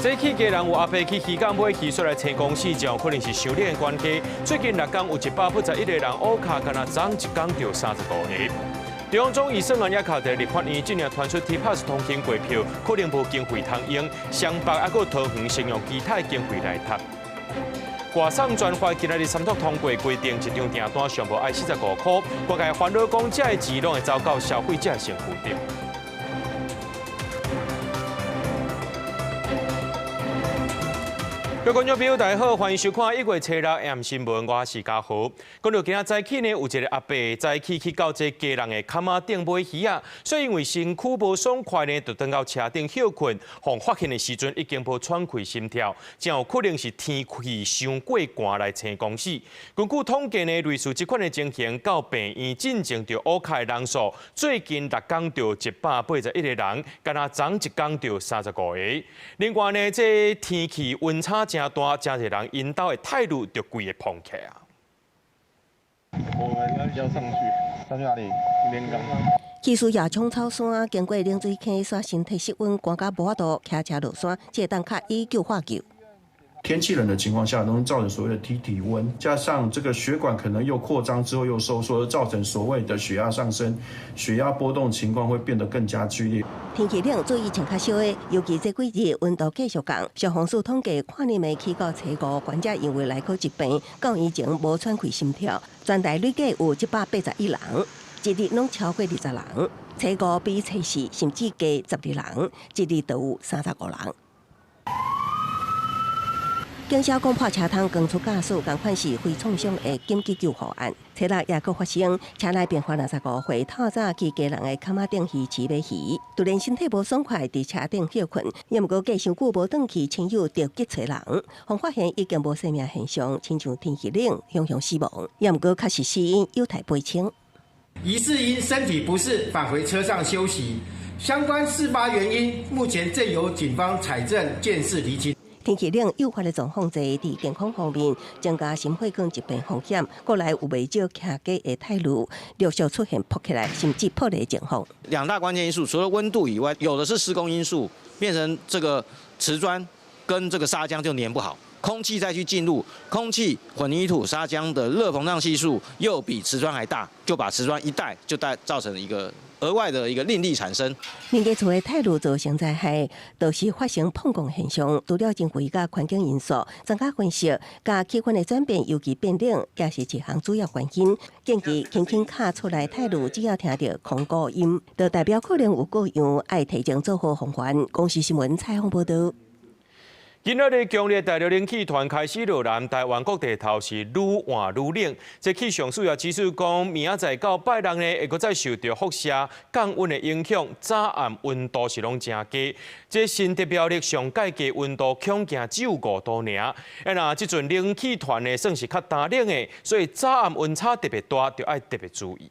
早起基隆有阿伯去漁港買魚煞來青公死，就可能是傷冷的關係。最近六工有181個人烏跤，敢若昨一工著35個。中央總預算案也卡佇立法院，這領傳出 T-Pass 通行過票可能無經費通用，雙北抑閣桃園先用其他經費來貼。外送專法今仔日三讀通過，規定一張訂單上無愛45箍，外界煩惱講這个錢攏會走到消費者身軀頂。各位觀眾朋友，大家好，歡迎收看1月初六 M 新聞，我是嘉豪。講到今仔早起呢，有一個阿伯早起去到這基隆的崁仔頂買魚仔，所以因為身軀無爽快呢，就轉到車頂歇睏，予發現的時陣已經無喘氣心跳，真有可能是天氣傷過寒來青公死。根據統計呢，類似這款的情形，到病院進前著烏跤的人數，最近六工著181個人，敢若昨一工著35個。另外呢，這天氣溫差誠大，誠濟人𪜶兜的泰爐就規个膨起啊！我們要上去，上去哪裡？連崗。技師也衝草山，經過冷水坑，煞身體失溫，寒甲無法度騎車落山，這當較以救化救。天氣冷的情況下，容易造成所謂的低體溫，加上這個血管可能又擴張之後又收縮，造成所謂的血壓上升，血壓波動情況會變得更加劇烈。天氣冷，注意穿較少的，尤其這幾日溫度繼續降。消防署統計，跨年暝起到初五，患者因為內科疾病，到院前無喘氣心跳，全台累計有181人，一日攏超過20人。初五比初四甚至加12人，一日就有35人。警消講破車窗扛出駕駛，仝款是非創傷的緊急救護案。初六也閣發生，車內病患65歲，透早去基隆的崁仔頂魚市買魚，突然身體無爽快，佇車頂歇睏，也毋過過傷久無轉去，親友著急揣人，予發現已經無生命現象，親像天氣冷，雄雄死亡，也毋過確實死因有待釐清。疑似因身體不適返回車上休息，相關事發原因目前正由警方採證鑑識釐清。天氣冷誘發的狀況濟，佇健康方面增加心血管疾病風險，過來有袂少騎機的泰爐陸續出現爆起來，甚至破裂情況。兩大關鍵因素，除了溫度以外，有的是施工因素，變成這個瓷磚跟這個砂漿就粘不好，空氣再去進入，空氣混凝土砂漿的熱膨脹係數又比瓷磚還大，就把瓷磚一帶就帶造成一個額外的一個應力產生。民家厝的泰爐造成災害，就是發生膨脹現象。除了人為佮環境因素，專家分析，佮氣溫的轉變，尤其變冷，也是一項主要原因。建議輕輕敲厝內泰爐，只要聽著空鼓音，就代表可能有故障，愛提前做好防範。公視新聞採訪報導。今仔日強烈大陸冷氣團開始落南，台灣各地頭是愈換愈冷。這氣象署也指出講，明仔載到拜六呢，會閣再受著輻射降溫的影響，早暗溫度是攏誠低。這新地表日上蓋低溫度恐驚只有5度爾。啊，若這陣冷氣團呢，算是較乾冷的，所以早暗溫差特別大，就愛特別注意。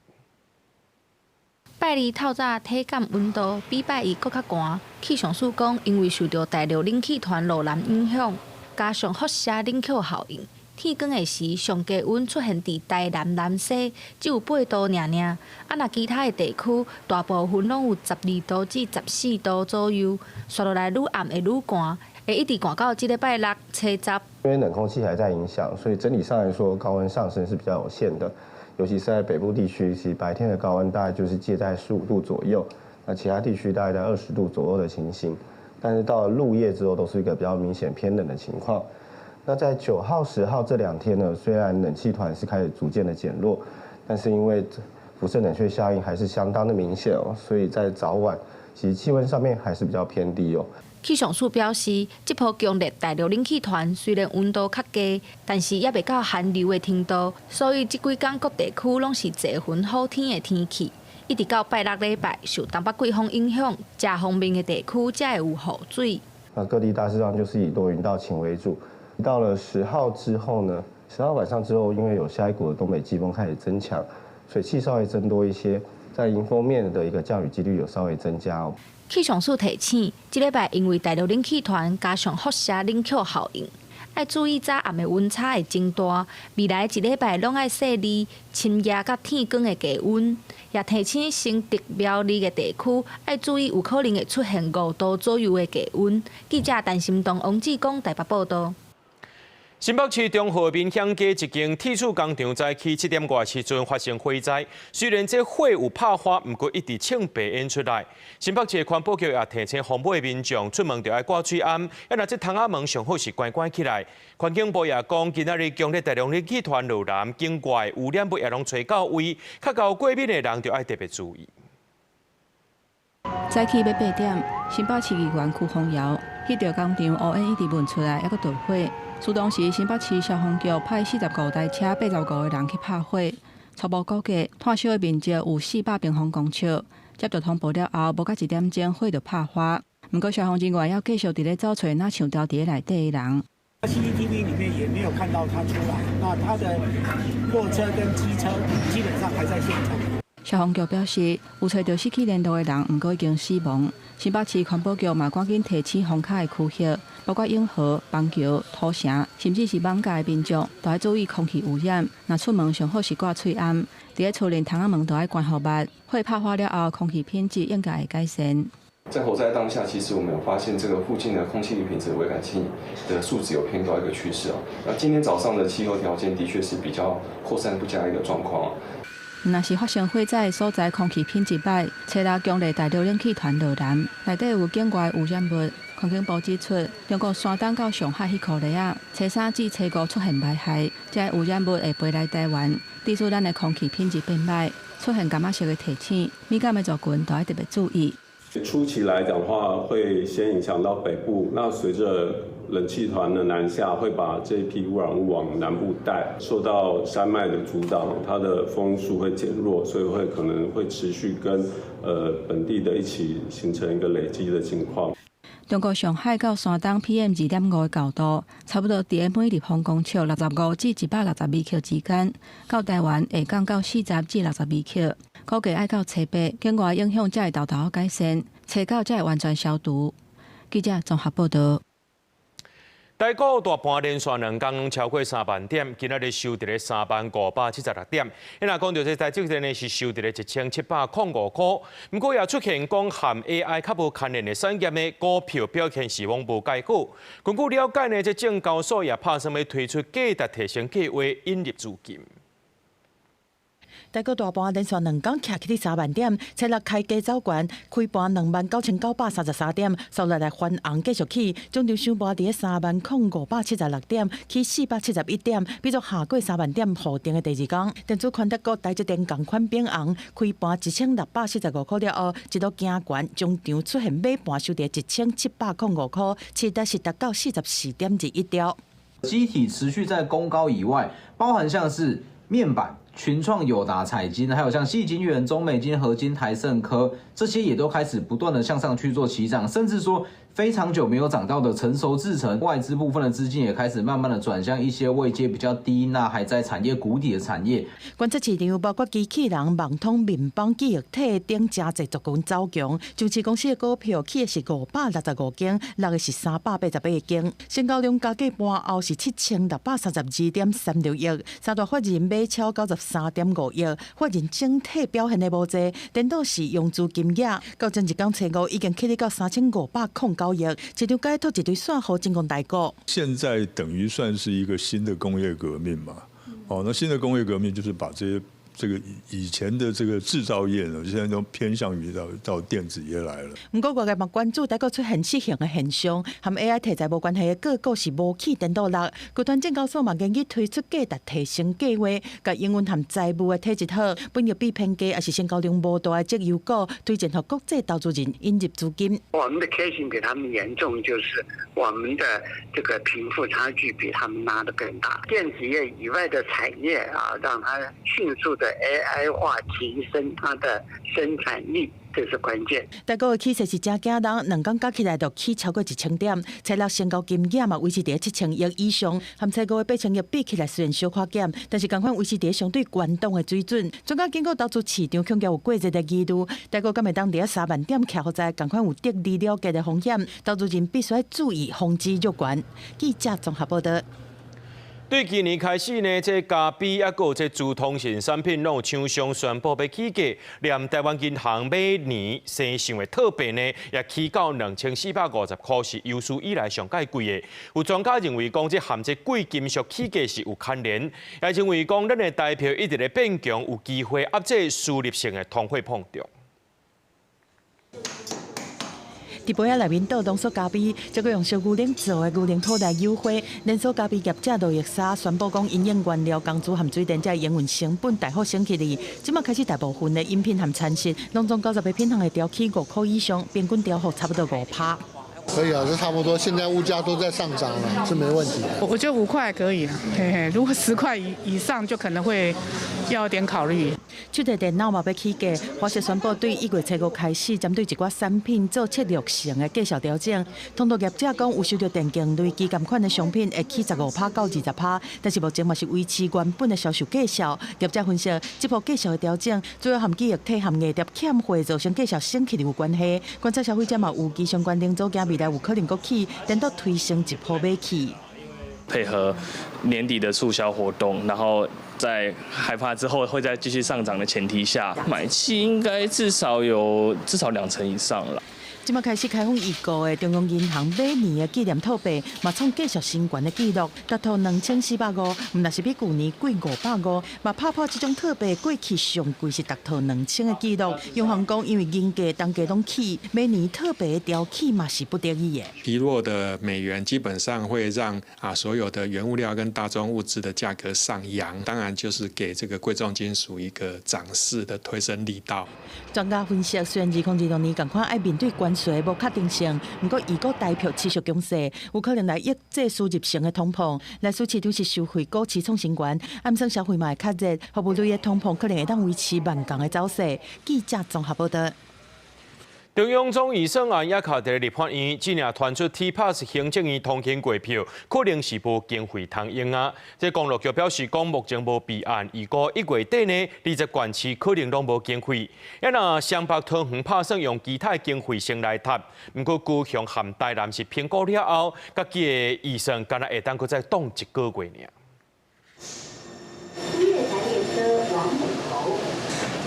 拜二透早體感溫度比拜一閣較寒。氣象署講，因為受著大陸冷氣團落南影響，加上輻射冷卻效應，天光的時上低溫出現佇台南南勢只有8度爾爾。啊，若其他的地區大部分攏有12度至14度左右。紲落來愈暗會愈寒，會一直寒到這禮拜六初十。因為冷空氣還在影響，所以整體上來說高溫上升是比較有限的。尤其是在北部地區，其實白天的高溫大概就是介在15度左右，那其他地區大概在20度左右的情形。但是到了入夜之後，都是一個比較明顯偏冷的情況。那在9號、10號這2天呢，雖然冷氣團是開始逐漸的減弱，但是因為輻射冷卻效應還是相當的明顯哦，所以在早晚其實氣溫上面還是比較偏低哦。氣象署表示，這波強烈大陸冷氣團雖然溫度較低，但是猶未到寒流的程度，所以這幾工各地區攏是濟雲好天的天氣。一直到拜六禮拜，受東北季風影響，這方面的地區才會有雨水。那各地大致上就是以多雲到晴為主。到了十號之後呢，10號晚上之後，因為有下一股的東北季風開始增強，水汽稍微增多一些，在迎風面的一個降雨幾率有稍微增加哦。氣象署提醒，這禮拜因為大陸冷氣團加上輻射冷卻效應，愛注意早暗的溫差會增大。未來一禮拜攏愛細膩深夜佮天光的低溫，也提醒新竹苗栗的地區愛注意有可能會出現5度左右的低溫。記者陳心東、王志剛台北報道。新北市中和民享街一間鐵厝工廠早起7點外時陣發生火災，雖然這火有拍花，毋過一直衝白煙出來。新北市環保局也提醒訪買民眾出門就愛掛喙罨，啊若這窗仔門上好是關關起來。環境部也講，今仔日強烈大陸冷氣團落南，境外污染物也攏揣到位，較𠢕過敏的人就愛特別注意。早起欲8點，新北市議員邱宏堯彼著工廠烏煙一直聞出來，猶閣著火。出動時，新北市消防局派45台車、85個人去拍火。初步估計，炭燒的面積有400平方公尺。接到通報了後，無到1點鐘，火就拍花。毋過消防人員猶繼續佇咧走揣若像牢佇咧內底的人。 CCTV 裡面也沒有看到他出來。那他的貨車跟機車基本上還在現場。消防局表示，有揣著失去聯絡的人，毋過已經死亡。新北市環保局嘛趕緊提醒封跤的區域，包括永和、板橋、土城，甚至是艋舺的民眾，都愛注意空氣污染。若出門上好是掛喙罨，佇咧厝內窗仔門都愛關予密。火拍花了後，空氣品質應該會改善。在火災當下，其實我們有發現這個附近的空氣品質危感器的數值有偏高一個趨勢哦。那今天早上的氣候條件的確是比較擴散不佳一個狀況。若是發生火災的所在，空氣品質䆀，初六強烈大陸冷氣團落南，內底有境外污染物。環境部指出，中國山東到上海彼箍塊仔，初三至初五出現霾害，這污染物會飛來台灣，致使咱的空氣品質變䆀，出現柑仔色的提醒，敏感的族群都愛特別注意。初期來講的話，會先影響到北部，那隨着冷氣團的南下，會把這批污染物往南部帶，受到山脈的阻擋，它的風速會減弱，所以會可能會持續跟本地的一起形成一個累積的情況。中國上海到山東 PM2.5的高度，差不多佇咧每立方公尺65至162克之間，到台灣會降到40至62克，估計愛到初八，境外影響才會沓沓改善，初九才會完全消除。記者綜合報道。台股大盤連續兩工超過3萬點，今仔日收佇咧30,576點。若講著這台積電呢是收佇咧1705箍，毋過也出現講和 AI 較無牽連的產業的股票表現是攏無蓋好。根據了解呢，這證交所也拍算欲推出價值提升計劃引入資金。台股大盤連續兩工徛起佇3萬點，初六開低走懸，開盤29,933點，煞落來翻紅繼續起，終場收盤佇咧30,576點，起471點，比做下過三萬點予定的第二工。電子權值股台積電仝款變紅，開盤1645箍了後，一路行懸，終場出現尾盤收佇1705箍，市值是達到44.21兆。機體持續在攻高以外，包含像是面板、群創、友達、彩晶，還有像矽晶圓、中美晶、合晶、台勝科，這些也都開始不斷的向上去做起漲，甚至說非常久沒有漲到的成熟製程，外資部分的資金也開始慢慢的轉向一些位階比較低、那還在產業谷底的產業。觀測市場包括機器人、網通、面板、記憶體等誠濟族群走強。上市公司的股票起的是565間，落的是388間。成交量加計盤後是7632.36億，三大法人買超93.5億，法人整體表現的無濟，顛倒是融資金額。到前一工初五已經起到3509億，市場解套一堆線予進攻台股。現在等於算是一個新的工業革命嘛？哦，那新的工業革命就是把這些這個以前的這個製造業呢，現在都偏向於到電子業來了。毋過外界嘛關注台股出現失衡的現象，和 AI 題材無關係的個股是無起顛倒落。集團證交所嘛研議推出價值提升計劃，共營運和財務的體質好，本益比偏低，抑是成交量無大的績優股，推薦予國際投資人引入資金。我們的 case 比他們嚴重，就是我們的這個貧富差距比他們拉得更大。電子業以外的產業啊，讓它迅速的 AI 化提升它的生產力。這是關鍵。台股的起勢是誠驚人，兩工加起來就起超過1000點，初六成交金額嘛維持佇7000億以上，和初五的8000億比起來雖然小可減，但是仝款維持佇相對高檔的水準。專家警告，投資市場恐驚有過熱的疑慮，台股敢會當佇3萬點徛予在，仝款有得利了結的風險，投資人必須注意防止弱懸。記者綜合報道。對今年開始呢，這咖啡抑閣這資通訊產品攏有廠商宣布欲起價，連台灣銀行每年生想的套幣呢，也起到2450塊，是有史以來上蓋貴的。有專家認為講，這和這貴金屬起價是有牽連，也認為講，咱的台票一直咧變強，有機會壓制輸入性的通貨膨脹。佇杯仔內面倒濃縮咖啡，這閣用燒牛奶做的牛奶泡來誘惑。連鎖咖啡業者路易莎宣布講，因應原料、工資和水電這營運成本大幅升起來，這馬開始大部分的飲品和餐食，攏總90個品項會調起5塊以上，平均調幅差不多5%。可以啊，這差不多。現在物價都在上漲了，是沒問題。我覺得5塊可以，嘿嘿，如果10塊以上，就可能會要有點考慮。手提電腦嘛欲起價，華碩宣布對1月初5開始，針對一寡產品做策略性的價數調整。通路業者講，有受著電競類機仝款的商品會起15%到20%，但是目前嘛是維持原本的銷售價數。業者分析，這波價數的調整，主要和記憶體和硬碟欠貨造成價數升起有關係。觀察消費者嘛預期相關零組件未來有可能閣起，顛倒推升一波買氣。配合年底的促銷活動，然後在害怕之後會再繼續上漲的前提下，買氣應該至少有至少2成以上了。這馬開始開放預購的中央銀行每年的紀念套幣，嘛創繼續新懸的紀錄，達到2450，毋但是比舊年貴550，嘛拍破這種套幣過去上貴是達到2000的紀錄。央行講，因為銀價、銅價攏起，每年套幣調起嘛是不得已的。疲弱的美元基本上會讓所有的原物料跟大宗物資的價格上揚，當然就是給這個貴重金屬一個漲勢的推升力道。專家分析，雖然2026年仝款愛面對關稅無確定性，毋過預估台票持續強勢，有可能來抑制輸入性的通膨。來自市場是受惠股市創新高，暗算消費嘛會較熱，服務類的通膨可能會當維持蠻仝的走勢。記者綜合報道。中央總預算案也卡佇立法院，這領傳出 T-Pass 行政院通勤月票可能是無經費通用啊。這公路局表示講，目前無備案，預估1月底呢，20縣市可能攏無經費。啊若雙北桃園拍算用其他經費先來貼，毋過高雄和台南是評估了後，家己的預算敢若會當閣再擋一個月爾。列車往北投。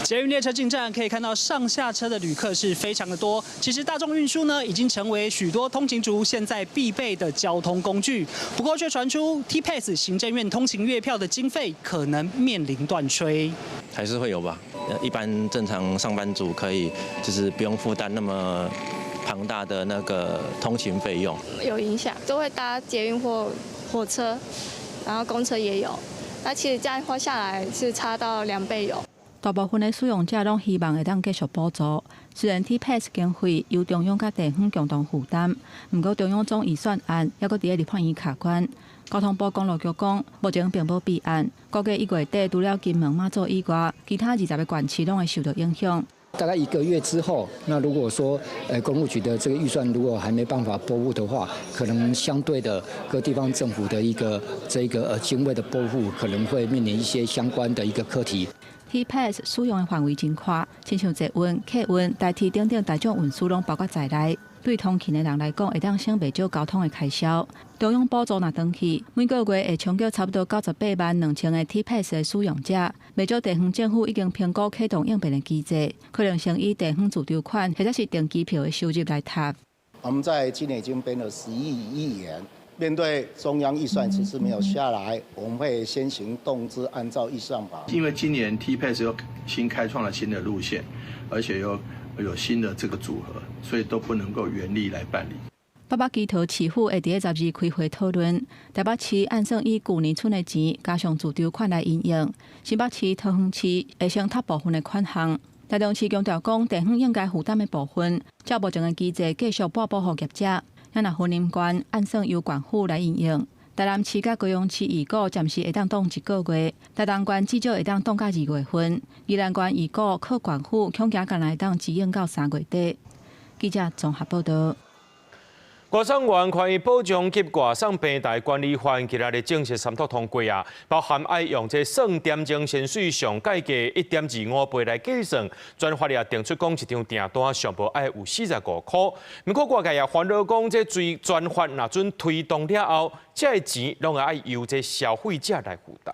捷運列車進站，可以看到上下車的旅客是非常的多。其實大眾運輸呢，已經成為許多通勤族現在必備的交通工具。不過卻傳出 T-Pass 行政院通勤月票的經費可能面臨斷炊。還是會有吧？一般正常上班族可以就是不用負擔那麼龐大的那個通勤費用。有影響，都會搭捷運或火車，然後公車也有。那其實這樣花下來是差到2倍有。大部分的使用者攏希望會當繼續補助。雖然 T-Pass 經費由中央佮地方共同負擔，毋過中央總預算案猶閣佇咧立法院卡關。交通部公路局講，目前並無備案，估計1月底除了金門、馬祖以外，其他20個縣市攏會受到影響。大概一個月之後，那如果說，公路局的這個預算如果還沒辦法撥付的話，可能相對的各地方政府的一個這個經費的撥付，可能會面臨一些相關的一個課題。 T-Pass 使用的範圍真寬，親像捷運、客運、台鐵等等大眾運輸攏包括在內。對通勤的人來講，會當省袂少交通的開銷。中央補助若斷去，每個月會衝擊差不多98萬2千個 T-Pass 的使用者。袂少地方政府已經評估啟動應變的機制，可能先以地方自籌款或者是訂機票的收入來貼。我們在今年已經編了11億元。面對中央預算遲遲沒有下來，我們會先行動支，按照預算法。因為今年 T-Pass 又新開創了新的路線，而且又有新的這個組合，所以都不能夠原例來辦理。北北基桃市府會佇咧12開會討論，台北市按算以舊年賰的錢加上自籌款來營運，新北市、桃園市會先貼部分的款項。台中市強調講，地方應該負擔的部分，照目前的機制繼續撥補予業者。若雲林縣按算由縣府來營運。台南市佮高雄市預估暫時會當擋一個月，台東縣至少會當擋到2月份，宜蘭縣預估靠縣府恐驚干焦會當支應到3月底。記者綜合報道。外送員權益保障及外送平台管理法今仔日正式三讀通過啊，包含愛用這算點鐘薪水上蓋價1.25倍來計算，專法也定出講一張訂單上無愛有45箍。毋過外界也煩惱講，這追專法若準推動了後，這个錢攏會愛由這消費者來負擔。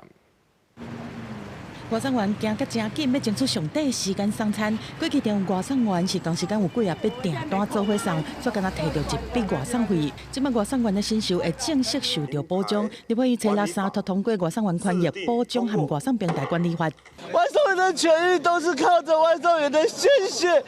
外送員行甲誠緊，欲爭取上短時間送餐。過去中外送員是同時間有幾仔筆訂單做伙送，煞干焦提著一筆外送費。這擺外送員的薪酬會正式受著保障。立法院初六三讀通過外送員權益保障和外送平台管理法。外送員的權益都是靠着外送員的鮮血，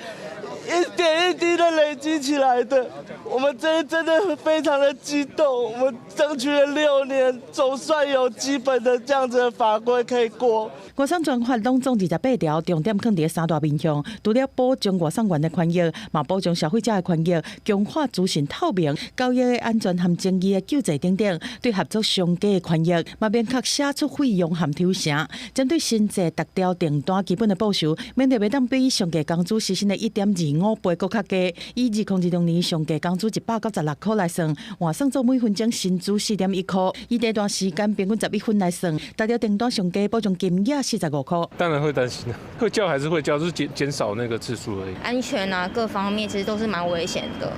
一點一滴的累積起來的。我們這真的非常的激動，我們爭取了6年，總算有基本的這樣子的法規可以過。外送專法攏總28條，重點放佇三大面向，除了保障外送員的權益，嘛保障消費者的權益，強化資訊透明、交易的安全和爭議的救濟等等，對合作商家的權益，嘛明確寫出費用和抽成。針對新制逐條訂單基本的報酬，免得袂當比上低工資時薪的1.25倍閣較低。以2026年上低工資196箍來算，換算做每分鐘薪資4.1箍。以這段時間平均11分來算，逐條訂單上低保障金額45箍。當然會擔心，會叫還是會叫，就是減少那個次數而已。安全啊，各方面其實都是蠻危險的。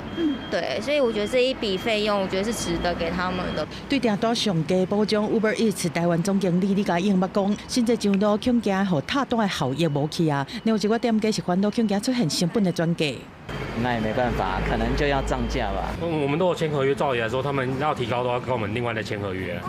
對，所以我覺得這一筆費用，我覺得是值得給他們的。對訂單上低保障，Uber Eats 台灣總經理李嘉穎捌講，新制上路恐驚予貼單的效益無去啊，另有一寡店家是煩惱恐驚出現成本的轉嫁。那也沒辦法，可能就要漲價吧。我們都有簽合約，照理來說，他們要提高都要跟我們另外再簽合約。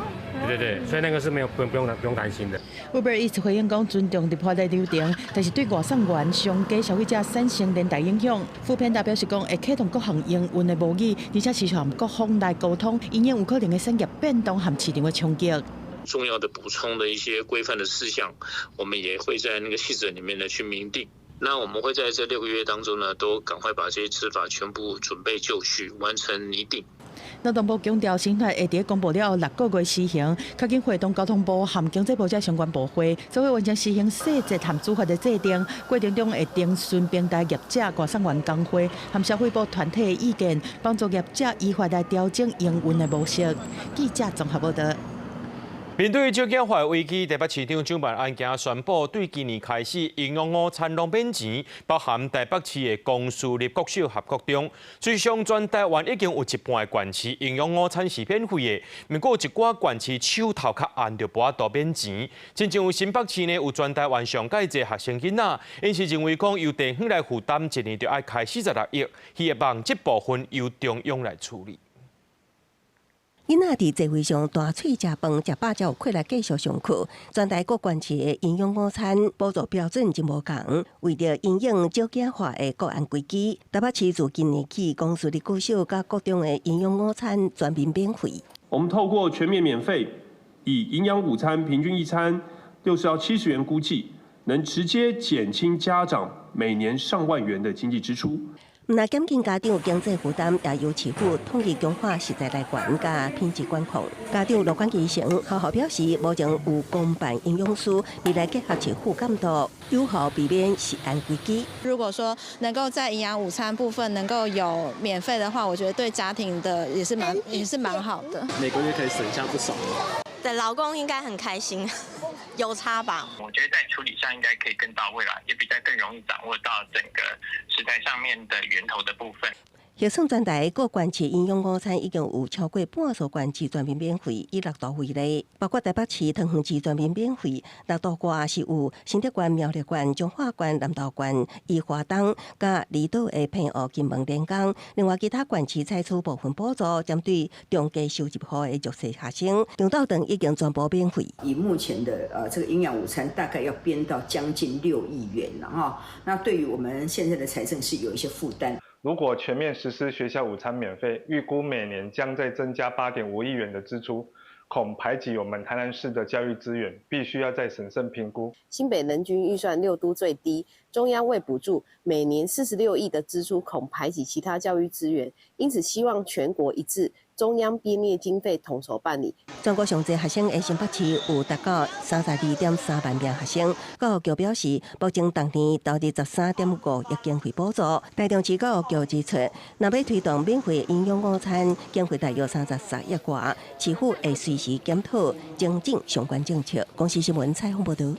對對對，所以那個是沒有不用擔心的。 Uber Eats 回應講尊重立法的流程，但是對外送員、商家、消費者產生連帶影響。foodpanda 表示講會啟動各項營運的模擬，而且持續和各方來溝通，因應有可能的產業變動和市場的衝擊。重要的補充的一些規範的事項，我們也會在那個細則裡面呢去明定。那我們會在這6個月當中呢，都趕快把這些執法全部準備就緒，完成擬定。勞動部強調，新法會佇公布了後6個月施行，較緊會同交通部和經濟部這相關部會，做伙完成施行細則和主法的制定過程中，會徵詢平台業者、外送員工會和消費部團體的意見，幫助業者依法來調整營運的模式。記者綜合報道。面對少子化危機，台北市長蔣萬安今宣布，對今年開始營養午餐攏免錢，包含台北市的公私立國小和國中。事實上，全台灣已經有一半的縣市營養午餐是免費的，毋過有一寡縣市手頭較絚，就無法度免錢。親像新北市呢，有全台灣上蓋濟學生囡仔，𪜶是認為講由地方來負擔，一年就愛開46億，希望這部分由中央來處理。囡仔佇座位上大喙食飯，食飽才有氣力繼續上課。全台各縣市的營養午餐補助標準真無仝。為著因應少子化的國安危機，台北市自今年起，公私立國小佮國中的營養午餐全面免費。我們透過全面免費，以營養午餐平均一餐60到70元估計，能直接減輕家長每年上萬元的經濟支出。毋但減輕家長經濟負擔，也由市府統一強化食材來源佮品質管控。家長羅冠基醫生學校表示，目前有公辦營養師未來結合市府監督，有效避免食安危機。如果說能夠在營養午餐部分能夠有免費的話，我覺得對家庭的也是蠻好的。每個月可以省下不少。對，老公應該很開心，有差吧？我覺得在處理上應該可以更到位啦，也比較更容易掌握到整個食材上面的源頭的部分。核算全台各縣市營養午餐已經有超過半數縣市全面免費，以六都為例，包括台北市、桃園市全面免費，六都外是有新竹縣、苗栗縣、彰化縣、南投縣、宜花東佮離島的澎湖、金門、連江。另外，其他縣市採取部分補助，針對中低收入戶的弱勢學生，中晝頓已經全部免費。以目前的這個營養午餐，大概要編到將近6億元了哈。那對於我們現在的財政是有一些負擔。如果全面實施學校午餐免費，預估每年將再增加8.5億元的支出，恐排擠我們台南市的教育資源，必須要再審慎評估。新北人均預算六都最低，中央未補助每年46億的支出，恐排擠其他教育資源，因此希望全國一致，中央編列經費統籌辦理。全國上濟學生的新北市有達到32.3萬名學生。教育局表示，目前逐年投入13.5億經費補助。台中市教育局指出，若欲推動免費營養午餐，經費大約33億外，市府會隨時檢討精進相關政策。公視新聞採訪報導。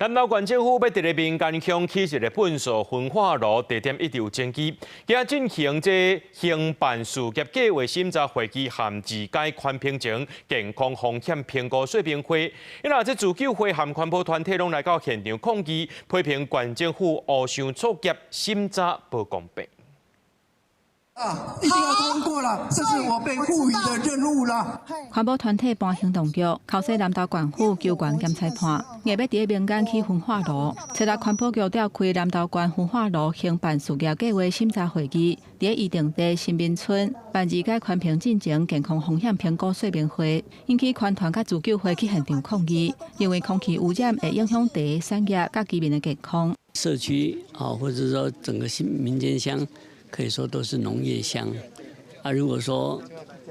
南投縣政府欲佇咧民間鄉起一个糞埽焚化爐，地點一直有爭議。今仔進行這興辦事業計劃審查會議含自解環評前健康風險評估說明會，因為這自救會和環保團體攏來到現場抗議，批評縣政府烏想作業審查無公平。啊，一定要通過了，這是我被賦予的任務啦。環保團體搬行動劇，敲醒南投縣府求懸檢裁判，硬欲佇咧民間起焚化爐。初六環保局召開南投縣焚化爐興辦事業計劃審查會議，佇咧預定地新民村辦二階環評進前健康風險評估說明會，引起環團佮自救會去現場抗議，認為空氣污染會影響地產業佮居民的健康。社區啊，或者說整個新民間鄉。可以說都是農業鄉啊。如果說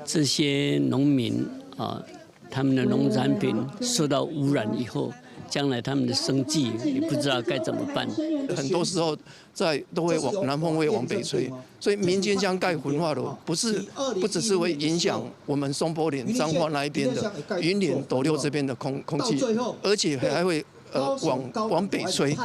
這些農民啊，他們的農產品受到污染以後，將來他們的生計也不知道該怎麼辦。很多時候在都會往南風會往北吹，所以民間鄉蓋焚化爐不是不只是會影響我們松坡嶺、彰化那一邊的雲林斗六這邊的空氣，而且還會往北吹。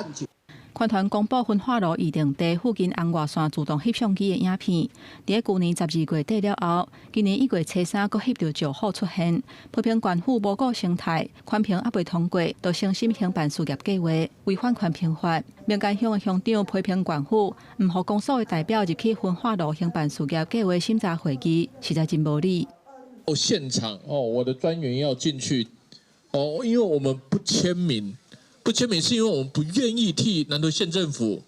環團公布焚化爐預定地附近紅外線自動翕相機的影片，佇咧舊年12月底了後，今年1月初3閣翕著石虎出現，批評縣府無顧生態，環評猶未通過，就先審興辦事業計劃，違反環評法。民間鄉的鄉長批評縣府，毋予公所的代表入去焚化爐興辦事業計劃審查會議，實在真無理。哦，現場哦，我的專員要進去哦，因為我們不簽名。不簽名是因為我們不願意替南投縣政府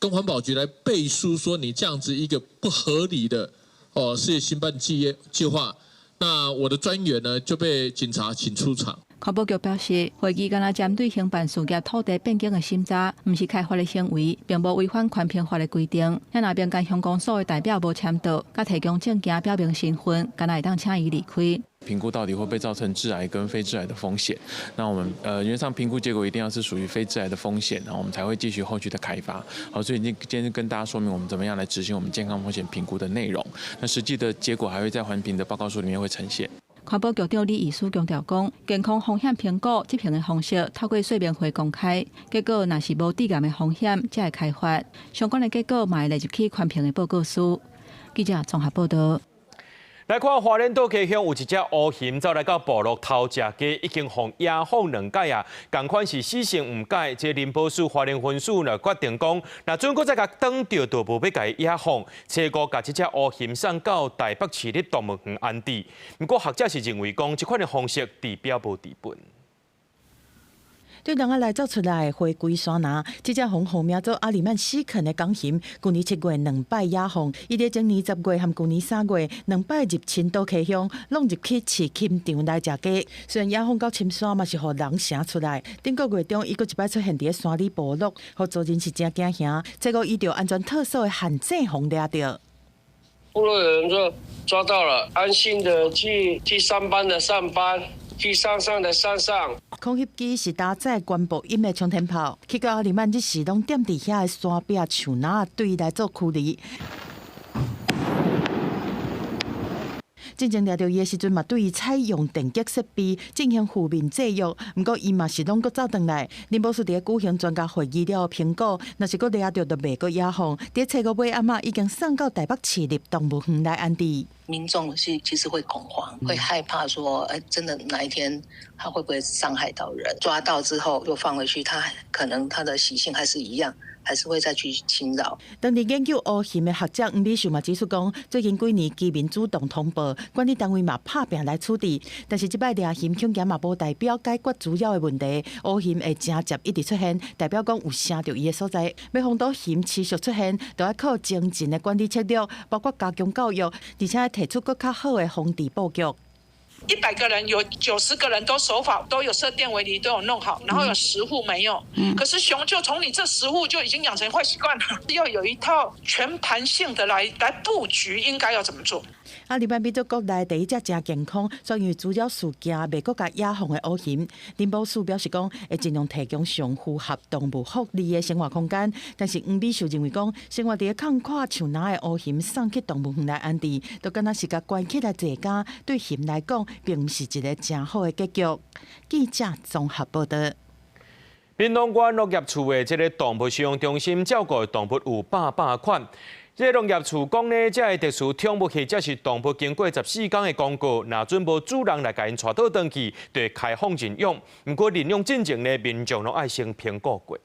跟環保局來背書，說你這樣子一個不合理的哦事業興辦計劃，那我的專員呢就被警察請出場。環保局表示，會議干焦針對興辦事業土地變更的審查，毋是開發的行為，並無違反環評法的規定。若民間鄉公所的代表無簽到，佮提供證件表明身份，敢若會當請伊離開。評估到底會不會造成致癌跟非致癌的風險？那我們原則上評估結果一定要是屬於非致癌的風險，然後我們才會繼續後續的開發。好，所以今天跟大家說明我們怎麼樣來執行我們健康風險評估的內容。那實際的結果還會在環評的報告書裡面會呈現。環保局長李義書強調講，健康風險評估執行的方式透過說明會公開，結果若是無致癌的風險，才會開發。相關的結果嘛會列入去環評的報告書。記者綜合報道。來看花蓮道溪鄉有一隻烏熊走來到部落偷食雞，已經予野放兩擺啊，仝款是死性毋改。這林保署花蓮分署呢決定講，若準閣再共擋著，就無欲共伊野放。初五共這隻烏熊送到台北市立動物園安置。毋過學者是認為講，這款的方式治標無治本。對籠仔內走出來回歸山林，這隻予號名做阿里曼死啃的港熊，舊年7月兩擺野放，伊佇前年10月和舊年3月兩擺入侵道溪鄉，攏入去飼禽場來食雞。雖然野放到深山嘛是予人聲出來，頂個月中伊閣一擺出現佇咧山裡部落，予族人是真驚嚇。這個伊著安全特搜的陷阱予掠著。部落有人說抓到了，安心的去上班的上班。去山上的山上。空翕機是搭載懸爆音的衝天炮，結果阿里曼日時攏踮佇遐的山壁樹林對來做驅離。進前掠著伊的時陣嘛，對伊採用電擊設備進行負面制約，毋過伊嘛是攏閣走轉來。林保署佇咧舉行專家會議了後評估，若是閣掠著，就袂閣野放。佇初五尾暗仔已經送到台北市立動物園來安置。民眾是其實會恐慌，會害怕說，哎，真的哪一天他會不會傷害到人？抓到之後又放回去，他可能他的習性還是一樣。還是會再去侵擾。當地研究烏熊的學者黃美秀嘛指出講，最近幾年居民主動通報，管理單位嘛拍拚來處置。但是這擺掠熊恐驚嘛無代表解決主要的問題。烏熊會成集一直出現，代表講有聲著伊的所在。欲防堵熊持續出現，就愛靠精進的管理策略，包括加強教育，而且提出閣較好的防治布局。100個人有90個人都守法，都有設電圍籬，都有弄好，然後有10戶沒有。可是熊就從你這十戶就已經養成壞習慣了，要有一套全盤性的來佈局，應該要怎麼做？啊，日本變做國內第一隻誠健康，所以滋擾事件袂閣共野放的烏熊。林寶樹表示講，會盡量提供上符合動物福利的生活空間。但是黃美秀認為講，生活佇咧空闊樹林的烏熊送去動物園來安置，都敢若是共關起來坐監，對熊來講，並毋是一个誠好的結局。記者綜合報導。屏東縣農業處的這个動物收容中心照顧的動物有百百款。這個農業處講呢，這个特殊寵物或者是動物經過14天的公告，若準無主人來共𪜶帶倒轉去，就會開放認養。毋過認養進前呢，民眾攏愛先評估過。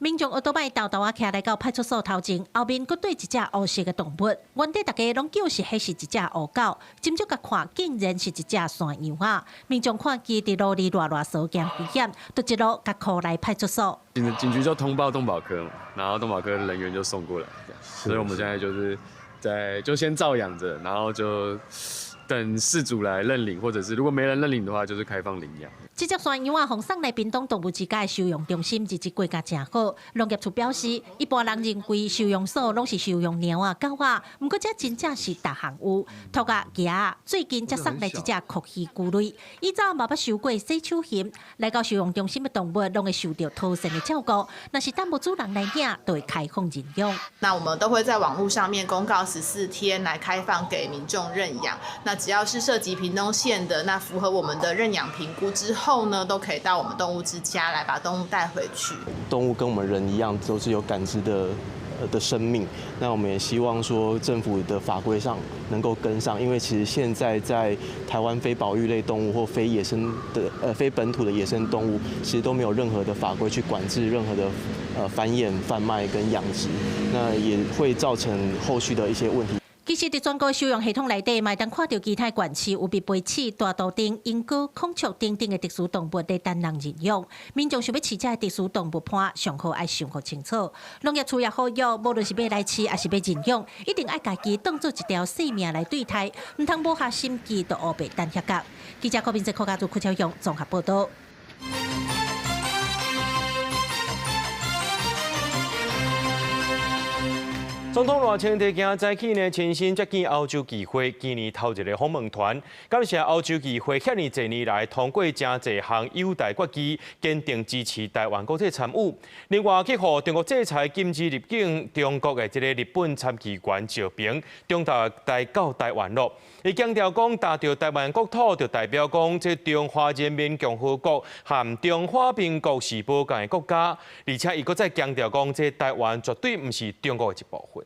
民眾歐多擺沓沓仔徛來到派出所頭前，後面閣綴一隻烏色的動物，原底大家攏叫是彼是一隻烏狗，斟酌共看，竟然是一隻山羊仔。民眾看見佇路裡賴賴趖驚危險，就一路共 call 來派出所。警局就通報動保科嘛，然後動保科人員就送過來，所以我們現在就是在就先照養著，然後就等事主來認領，或者是如果沒人認領的話，就是開放領養。這隻山羊仔予送來屏東動物之家的收容中心，日子過甲誠好。農業處表示，一般人認為收容所攏是收容貓仔、狗仔，毋過這真正是逐項有。兔仔、雞仔，最近才送來一隻擴魚龜類。以前嘛捌收過細手熊，來到收容中心的動物，攏會受著妥善的照顧。若是等無主人來領，就會開放認養。那我們都會在網路上面公告14天來開放給民眾認養。那只要是涉及屏東縣的，那符合我們的認養評估之後呢，都可以到我們動物之家來把動物帶回去。動物跟我們人一樣，都是有感知的生命。那我們也希望說，政府的法規上能夠跟上，因為其實現在在台灣非保育類動物或非野生的非本土的野生動物，其實都沒有任何的法規去管制任何的繁衍、販賣跟養殖，那也會造成後續的一些問題。其實，佇全國收容系統內底，嘛會當看著其他縣市有被飛鼠、大肚燈、鸚鵡、孔雀等等的特殊動物佇等人認養。民眾想欲飼這个特殊動物伴，上好愛想予清楚。農業處也呼籲，無論是欲來飼，抑是欲認養，一定愛共伊當做一條性命來對待，毋通無下心機就烏白等遐角。記者郭明哲、柯家祖、柯超勇綜合報導。總統賴清德今仔早起呢，親身接見歐洲議會今年頭一个訪問團，感謝歐洲議會遐爾濟年來通過誠濟項友台決議，堅定支持台灣國際參與。另外，去予中國制裁禁止入境中國的這个日本參議員趙平，中晝來到台灣囉。伊強調講，踏著台灣國土就代表講，這中華人民共和國和中華民國是無仝的國家，而且伊閣再強調講，這台灣絕對毋是中國的一部分。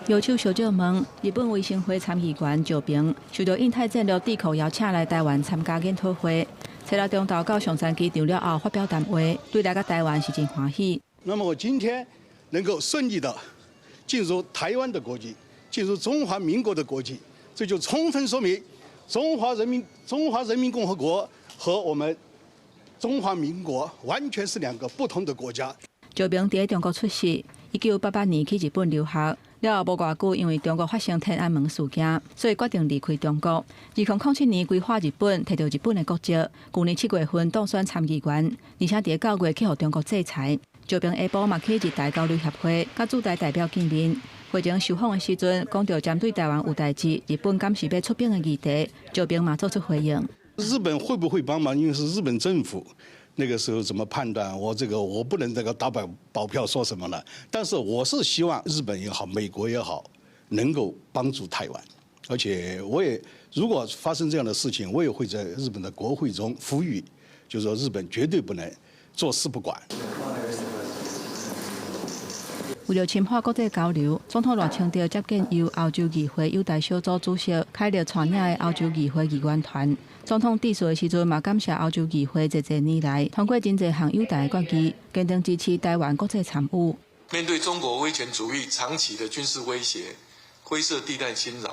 搖手相借問，日本維新會參議員趙平受著印太戰略智庫邀請來台灣參加研討會，初六中晝到松山機場了後發表談話，對來到台灣是真歡喜。那麼我今天能夠順利的進入台灣的國境，進入中華民國的國境，這就充分說明中華人民共和國和我們中華民國完全是兩個不同的國家。趙平佇中國出世，1988年去日本留學，了後無偌久，因為中國發生天安門事件，所以決定離開中國。2007年歸化日本，摕著日本的國籍。舊年7月份當選參議員，而且佇9月去予中國制裁。趙平下晡嘛去日台交流協會，佮駐台代表見面。會前受訪的時陣，講著針對台灣有代誌，日本敢是欲出兵的議題，趙平嘛做出回應。日本會不會幫忙？因為是日本政府。那個時候怎麼判斷？我這個我不能這個打保票說什麼了。但是我是希望日本也好，美國也好，能夠幫助台灣。而且我也如果發生這樣的事情，我也會在日本的國會中呼籲，就是說日本絕對不能坐視不管。為著深化國際交流，總統賴清德接見由歐洲議會友台小組主席凱勒帶領的歐洲議會議員團。總統致辭的時陣嘛，感謝歐洲議會濟濟年來通過真濟項友台的決議，堅定支持台灣國際參與。面對中國威權主義長期的軍事威脅、灰色地帶侵擾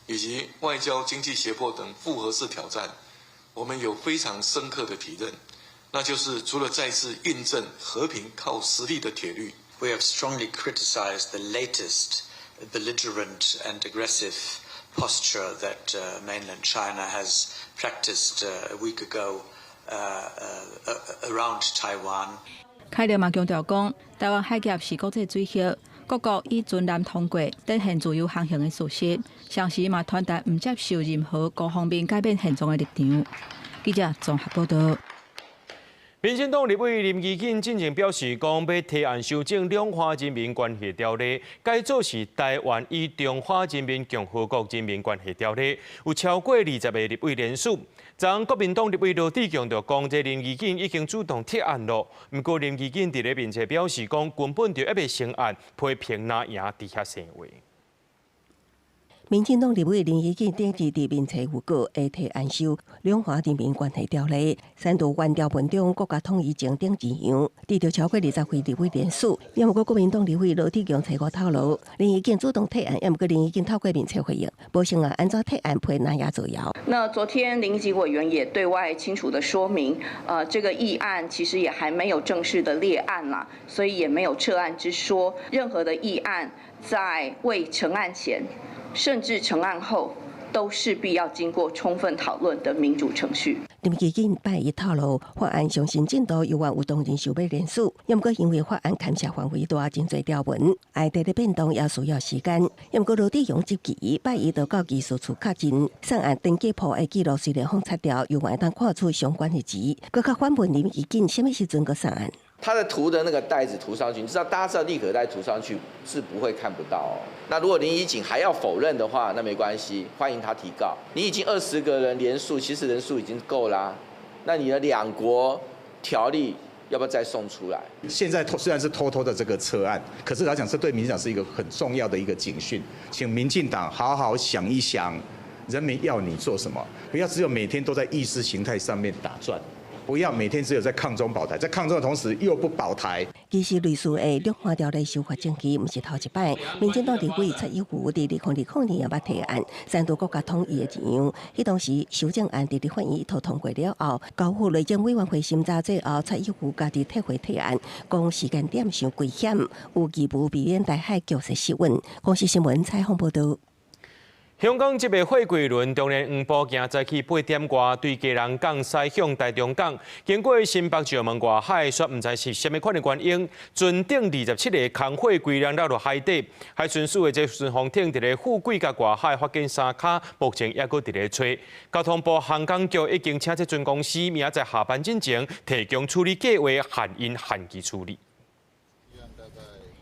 以及外交、經濟脅迫等複合式挑戰，我們有非常深刻的體認，那就是除了再次印證和平靠實力的鐵律。 We have strongly criticized the latest Belligerent and aggressive posture that mainland China has practiced a week ago around Taiwan. 凱勒嘛強調講，台灣海峽是國際水域，各國以船艦通過，展現自由航行的事實。同時嘛傳達毋接受任何各方面改變現狀的立場。記者綜合報道。民進黨立委林宜景進前表示，講欲提案修正兩岸人民關係條例，改做是台灣與中華人民共和國人民關係條例，有超過20個立委聯署。昨昏國民黨立委羅智強就講，這林宜景已經主動提案囉。毋過林宜景佇咧面冊表示，講根本就猶未成案，批評藍營佇遐生話。民進黨立委林宜景頂日佇面冊預告，會提案修兩岸人民關係條例，刪除原條文中國家統一前頂字樣，得著超過20位立委聯署。毋過國民黨立委羅智強揣五透露，林宜景主動提案，毋過林宜景透過面冊回應，無成案按怎提案批藍營造謠。那昨天林宜景委員也對外清楚的說明，這個議案其實也還沒有正式的列案啦，所以也沒有撤案之說。任何的議案在未成案前，甚至成案後，都勢必要經過充分討論的民主程序。林宜景拜一透露，法案上新進度猶原有當人想欲聯署，毋過因為法案牽涉範圍大，真濟條文，愛提咧變動也需要時間。毋過羅智強質疑，拜一就到技術處確認，送案登記簿的記錄雖然予拆掉，猶原會當看出相關的字，閣較反問林宜景，啥物時陣閣送案？他的塗的那個袋子塗上去，你知道大家知道立可帶塗上去是不會看不到哦。那如果林宜景還要否認的話，那沒關係，歡迎他提告。你已經20個人聯署，其實人數已經夠啦。那你的兩國條例要不要再送出來？現在雖然是偷偷的這個撤案，可是來講，這對民進黨是一個很重要的一個警訊，請民進黨好好想一想，人民要你做什麼，不要只有每天都在意識形態上面打轉。不要每天只有在抗中保台，在抗中的同時又不保台。其實類似的兩岸條例修法爭議，毋是頭一擺。民進黨立委蔡英文佇2020年也捌提案，刪除國家統一的字樣。彼當時修正案佇立法院都通過了後，交付內政委員會審查最後，蔡英文家己撤回提案，講時間點傷危險，有義務避免台海局勢失穩。公視新聞採訪報導。香港籍的貨櫃輪中聯黃埔今早起8點外對基隆港駛向台中港，經過新北石門外海，煞毋知是啥物款的原因，船頂27個空貨櫃籠落入海底。海巡署的這巡防艇佇咧富貴佮外海發現三跤，目前猶閣佇咧揣。交通部航港局已經請這船公司明仔載下班進前提供處理計劃，限𪜶限期處理。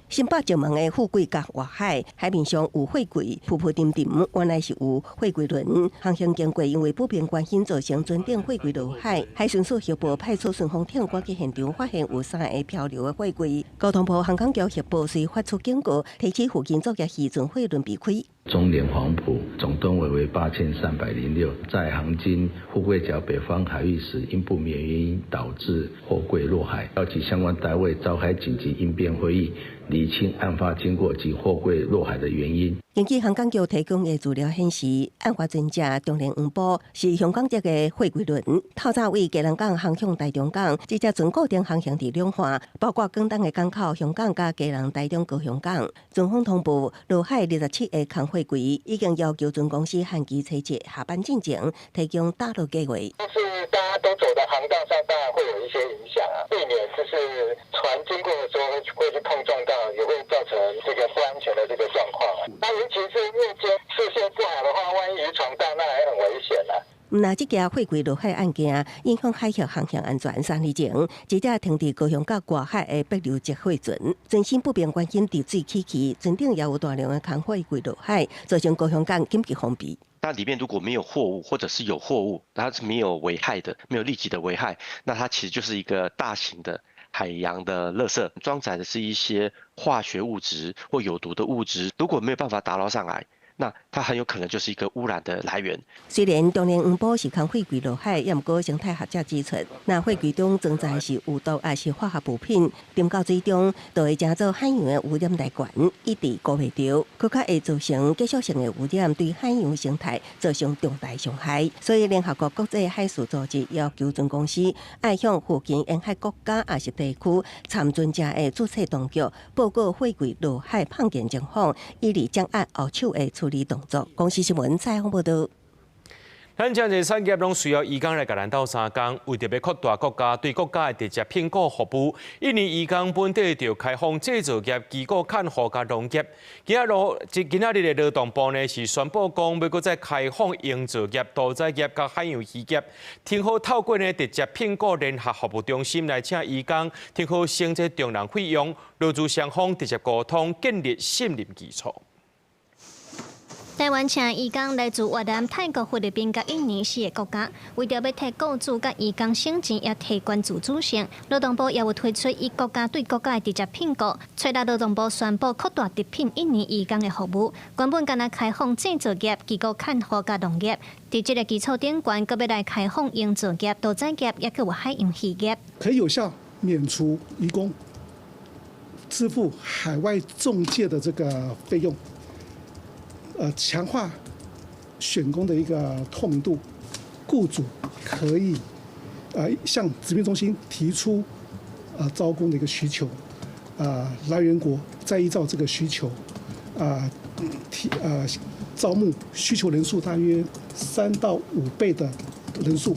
新北石門的富貴角外海海面上有貨櫃浮浮沉沉，原來是有貨櫃輪航行經過，因為不明原因造成船頂貨櫃落海。海巡署協報派出巡防艇趕去現場，發現有三个漂流的貨櫃。交通部航港局協報遂發出警告，提醒附近作業漁船貨輪避開。中聯黃埔總噸位為8306，在航經富貴角北方海域時，因不明原因導致貨櫃落海，邀請相關單位召開緊急應變會議，釐清案發經過及貨櫃落海的原因。根據航港局提供的資料顯示，案發船隻中聯黃埔是香港籍的貨櫃輪，透早為基隆港航向台中港，這隻船固定航行佇兩岸，包括廣東的港口香港佮基隆、台中、高雄港。船方通報落海27個空貨櫃，已經要求船公司限期初七下班進前提供打撈計劃。就是大家都走的航道上，當然會有一些影響啊，避免就是船經過的時候會去碰撞到，也會造成這個不安全的這個狀況。那尤其是夜間視線不好的話，萬一漁船到，那還很危險啊。毋但這件貨櫃落海案件影響海峽航行安全，3年前，這隻停佇高雄港外海的帛琉籍貨船，船身不明原因佇水起氣，船頂也有大量的空貨櫃落海，造成高雄港緊急封閉。那裡面如果沒有貨物，或者是有貨物，它是沒有危害的，沒有立即的危害，那它其實就是一個大型的海洋的垃圾，裝載的是一些化學物質或有毒的物質，如果沒有辦法打撈上來，那它很有可能就是一個污染的來源。雖然中年黃埔是空貨櫃落海，也毋過生態學者指出，若貨櫃中裝載是有毒抑是化學物品，沉到水中，就會成做海洋的污染來源，一直顧袂著，閣較會造成繼續性的污染，對海洋生態造成重大傷害。所以聯合國國際海事組織要求船公司愛向附近沿海國家抑是地區參船者的註冊當局報告貨櫃落海碰見情況，以利掌握後手的處理動作。公視新聞採訪報導。咱這個產業攏需要移工來共咱鬥相共，為著欲擴大國家對國家的直接聘僱服務，印尼移工本地就開放製造業、機構看護佮農業。今仔日的勞動部呢是宣布講，欲閣再開放營造業、屠宰業佮海洋漁業，聽好透過呢直接聘僱聯合服務中心來請移工，聽好省這中人費用，勞資雙方直接溝通，建立信任基礎。台灣請移工來自越南、泰國、菲律賓佮印尼四个國家，為著欲替雇主佮移工省錢，也提懸自主性。勞動部也有推出以國家對國家的直接聘僱。初六勞動部宣布擴大直聘印尼移工的服務，原本干焦開放製造業、機構看護佮農業，佇這个基礎頂懸，閣欲來開放營造業、屠宰業，抑閣有海洋漁業，可以有效免除移工支付海外仲介的這個費用。強化選工的一個透明度，雇主可以向直聘中心提出招工的一個需求，來源國再依照這個需求，招募需求人數大約3到5倍的人數，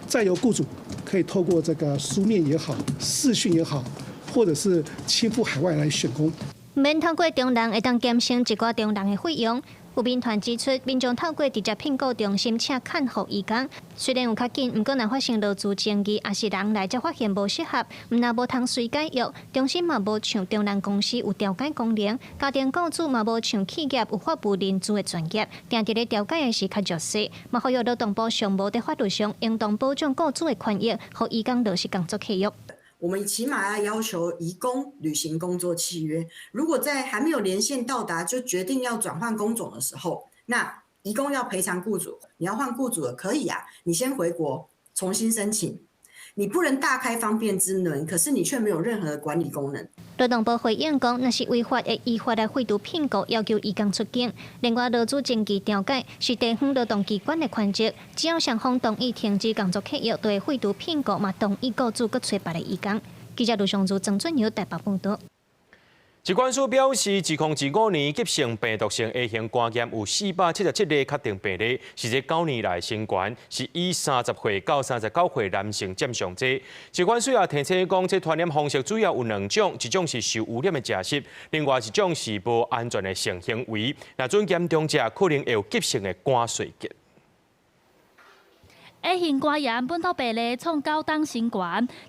再由雇主可以透過這個書面也好、視訊也好，或者是親赴海外來選工。免透過中人會當減省一寡中人的費用。有民團指出，民眾透過直接聘僱中心請看護移工，雖然有較緊，毋過若發生勞資爭議，抑是人來才發現無適合，毋但無通隨解約，中心嘛無像中人公司有調解功能，家庭雇主嘛無像企業有法務人資的專業，定佇咧調解的時較弱勢，嘛呼籲勞動部上無佇法律上應當保障雇主的權益，予移工落實工作契約。我們起碼要要求移工履行工作契約。如果在還沒有連線到達就決定要轉換工種的時候，那移工要賠償雇主。你要換雇主的可以啊，你先回國重新申請。你不能大開方便之門，可是你卻沒有任何的管理功能。勞動部回應講，若是違法會依法來廢除聘僱，要求移工出境。另外，勞資爭議調解是地方勞動機關的權責，只要雙方同意停止工作契約，就會廢除聘僱，嘛同意雇主閣揣別个移工。記者盧尚如、曾俊尧台北報導。疾管署表示，2025年急性病毒性 A 型肝炎有477例確定病例，是這9年來新高，是以30歲到39歲男性佔上濟。疾管署也提醒講，這傳染方式主要有兩種，一種是受污染的食食，另外一種是無安全的性行為。若準嚴重者可能會有急性的肝衰竭。 A 型肝炎本土病例創九冬新高，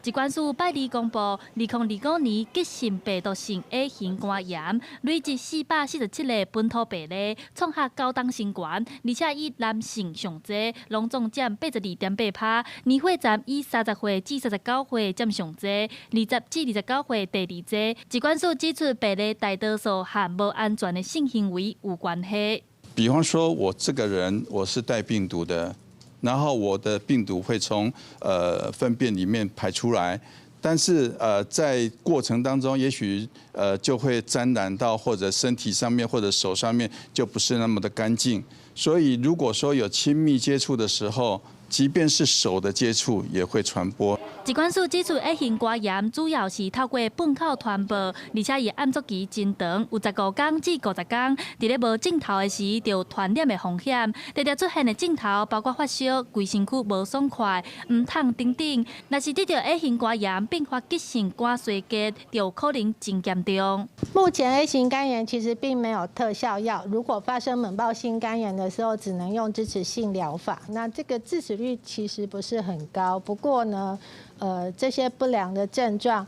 疾管署拜二公布，2025年急性病毒性 A 型肝炎累計447例本土病例，創下九冬新高，而且以男性上濟，攏總佔82.8%。年歲層以30歲至39歲佔上濟，20至29歲第二濟。疾管署指出，病例大多數和無安全的性行為有關係。比方說，我這個人我是帶病毒的。然後我的病毒會從糞便裡面排出來，但是在過程當中，也許就會沾染到或者身體上面或者手上面就不是那麼的乾淨，所以如果說有親密接觸的時候，即便是手的接觸也會傳播。疾管署指出，A 型肝炎主要是透過糞口傳播，而且伊暗作期真長，有15工至50工。佇咧無症頭的時，就有傳染的風險。常常出現的症頭包括發燒、規身軀無爽快、毋痛等等。若是得著 A 型肝炎，併發急性肝衰竭，就可能真嚴重。目前 A 型肝炎其實並沒有特效藥，如果發生猛暴性肝炎的時候，只能用支持性療法。那這個致死率其實不是很高，不過呢，這些不良的症狀，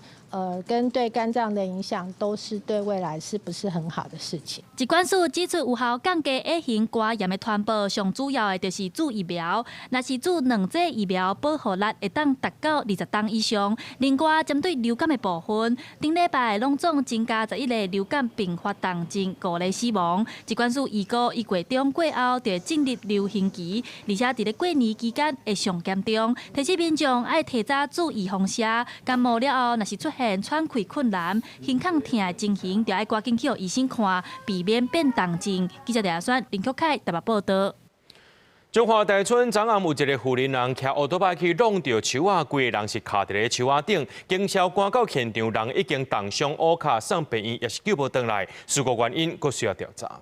跟對肝臟的影響都是對未來是不是很好的事情。疾管署指出，有效降低 A 型肝炎的傳播，上主要的就是注疫苗。若是注兩劑疫苗，保護力會當達到20冬以上。另外，針對流感的部分，頂禮拜攏總增加11個流感併發重症，5个死亡。疾管署預估，一月中過後就會進入流行期，而且佇咧過年期間會上嚴重。提醒民眾愛提早注預防射。感冒了後，若是出現喘氣困難、胸腔疼的情形，就愛趕緊去予醫生看，避免變重症。記者李選林曲凱台北報導。彰化大村昨暗有一个婦人人騎烏托擺去挵著樹仔，規个人是卡佇咧樹仔頂，警消趕到現場，人已經重傷烏跤，送病院也是救無轉來，事故原因閣需要調查。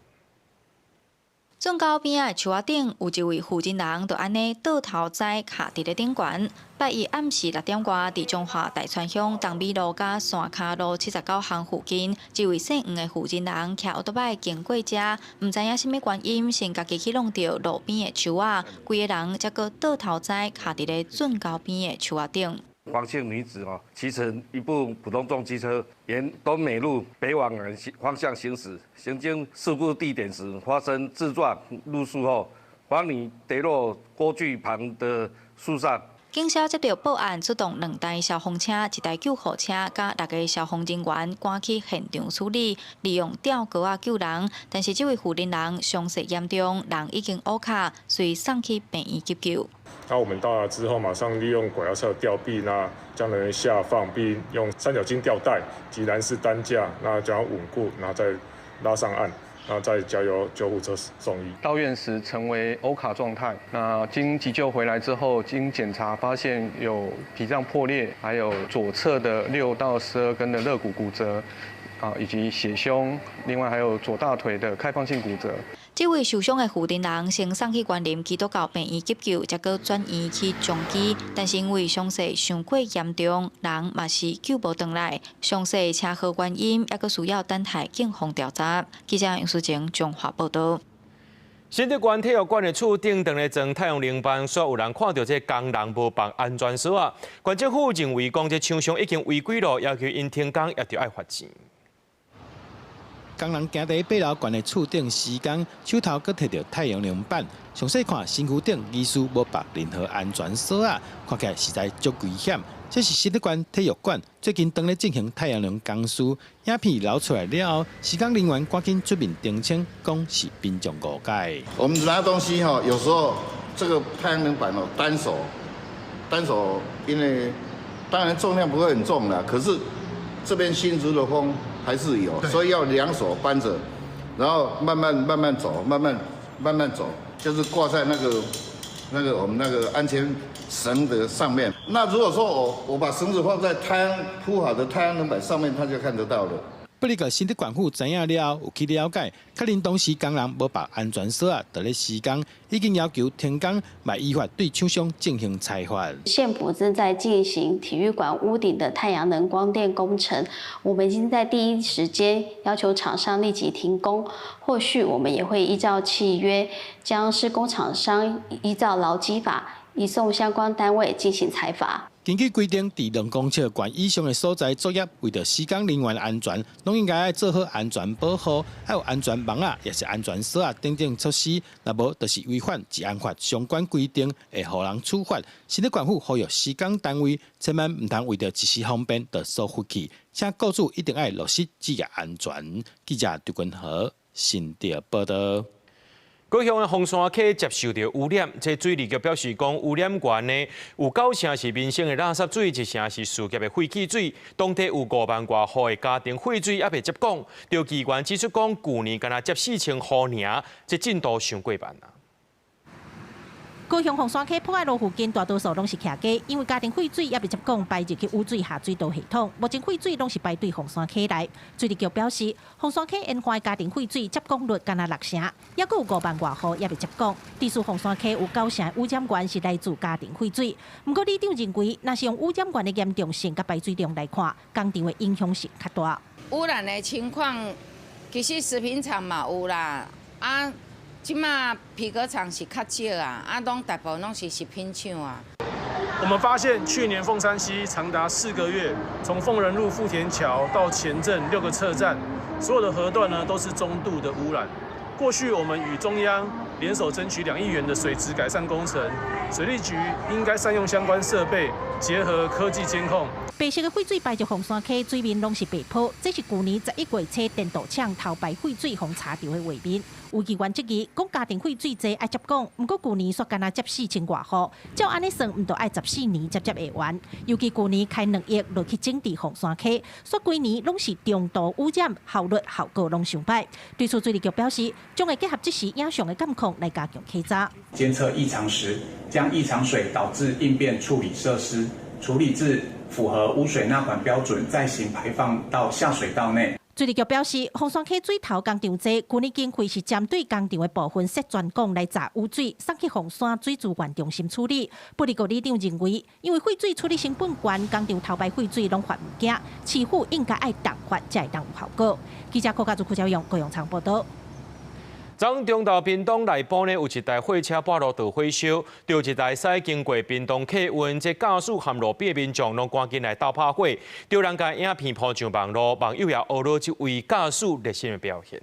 圳溝邊仔的樹仔頂有一位婦人人，就按呢倒頭栽卡佇咧頂懸。拜一暗時6點外，佇彰化大川鄉東美路佮山跤路79巷附近，一位姓黃的婦人人騎歐多擺經過遮，毋知影啥物原因，先家己去挵著路邊的樹仔，規个人才閣倒頭栽卡佇咧圳溝邊的樹仔頂。黃姓女子哦，騎乘一部普通重機車沿東美路北往南方向行駛，行經事故地點時發生自撞入樹後，黃女跌落鍋具旁的樹上。警消接到報案，出動兩台消防車、一台救護車，佮6个消防人員趕去現場處理，利用吊鈎仔救人。但是這位婦人人傷勢嚴重，人已經烏跤，隨送去病院急救。那我們到達之後，馬上利用拐搖車吊臂，那將人員下放，並用三角巾吊帶及藍絲擔架，那將穩固，然後再拉上岸，然後再交由救護車送醫。到院時成為歐卡狀態，那經急救回來之後，經檢查發現有脾臟破裂，還有左側的6到12根的肋骨骨折，以及血胸，另外還有左大腿的開放性骨折。這位受傷的婦人人先送去員林基督教病院急救，才閣轉院去彰基，但是因為傷勢傷過嚴重，人嘛是救無轉來。詳細車禍原因猶閣需要等待警方調查。記者楊淑晴彰化報導。新竹縣體育館的厝頂當咧裝太陽能板，煞有人看著這工人無綁安全索仔。縣政府認為講這廠商已經違規咯，要求𪜶停工，也著愛罰錢。工人行佇8樓懸的厝頂施工，手頭閣提著太陽能板。詳細看，身軀頂疑似無綁任何安全索仔，看起來實在足危險。這是新竹縣體育館最近當咧進行太陽能工事，影片流出來了後，施工人員趕緊出面澄清，講是民眾誤解。我們拿東西吼，有時候這個太陽能板哦，單手，單手，因為當然重量不會很重啦，可是這邊新竹的風還是有，所以要兩手搬着，然後慢慢慢慢走，慢慢慢慢走，就是掛在那個我們那個安全繩的上面。那如果說我把繩子放在太陽鋪好的太陽能板上面，他就看得到了。不過，新竹縣府知影了後，有去了解，確認當時工人無綁安全索仔，佇咧施工，已經要求停工，嘛依法對廠商進行裁罰。縣府正在進行體育館屋頂的太陽能光電工程，我們已經在第一時間要求廠商立即停工。後續我們也會依照契約，將施工廠商依照勞基法移送相關單位進行裁罰。根據規定，佇2公尺懸以上的所在作業，為著施工人員安全，攏應該愛做好安全保護，還有安全網仔，也是安全索仔等等措施。若無，就是違反治安法相關規定，會予人處罰。新竹縣府呼籲施工單位，千萬毋通為著一時方便就疏忽去，請雇主一定愛落實職業安全。記者張君和新竹報導。高雄的鳳山溪接受著污染，這水利局表示講，污染源呢有9成是民生的垃圾水，1成是事業的廢棄水。當地有5萬外戶的家庭廢水猶未接管。著議員指出講，舊年干焦接4000戶爾，這進度傷過慢啊。高雄鳳山溪博愛路附近大多數攏是徛家，因為家庭廢水猶未接管排入去污水下水道系統，目前廢水攏是排對鳳山溪內。水利局表示，鳳山溪沿岸家庭廢水接管率干焦6成，猶閣有5萬外戶猶未接管。地處鳳山溪有9成污染源是來自家庭廢水，毋過里長認為，若是用污染源的嚴重性佮排水量來看，工廠的影響性較大。污染的情況，其實食品廠嘛有啦，啊。這馬皮革廠是較少啊，啊，攏大部分攏是食品廠啊。我們發現去年鳳山溪長達4個月，從鳳仁路富田橋到前鎮六個測站，所有的河段呢都是中度的污染。過去我們與中央聯手爭取2億元的水質改善工程，水利局應該善用相關設備，結合科技監控。白色的廢水排入鳳山溪，水面攏是白泡。這是舊年11月初電鍍廠偷排廢水予查著的畫面。有議員質疑，講家庭廢水濟愛接管，毋過舊年煞干焦接4000外戶，照按呢算，毋著愛14年才接會完。尤其舊年開2億落去整治鳳山溪，煞規年攏是中度污染，效率效果攏上歹。對此，水利局表示，將會結合即時影像的監控來加強稽查。監測異常時，將異常水導致應變處理設施，處理至符合污水納管標準，再行排放到下水道內。水利局表示，鳳山溪水頭工廠濟，舊年經費是針對工廠的部分設專管來閘污水，送去鳳山水資源中心處理。不利局里長認為，因為廢水處理成本懸，工廠偷排廢水攏罰毋驚，市府應該愛重罰才會當有效果。記者郭家祖、柯昭勇、高永昌報道。昨中晝屏東內埔呢，有一台貨車半路著火燒，著一台駛經過屏東客運，這駕駛和路邊的民眾攏趕緊來鬥拍火，著人共影片 po 上網路，網友也學了這位駕駛熱心的表現。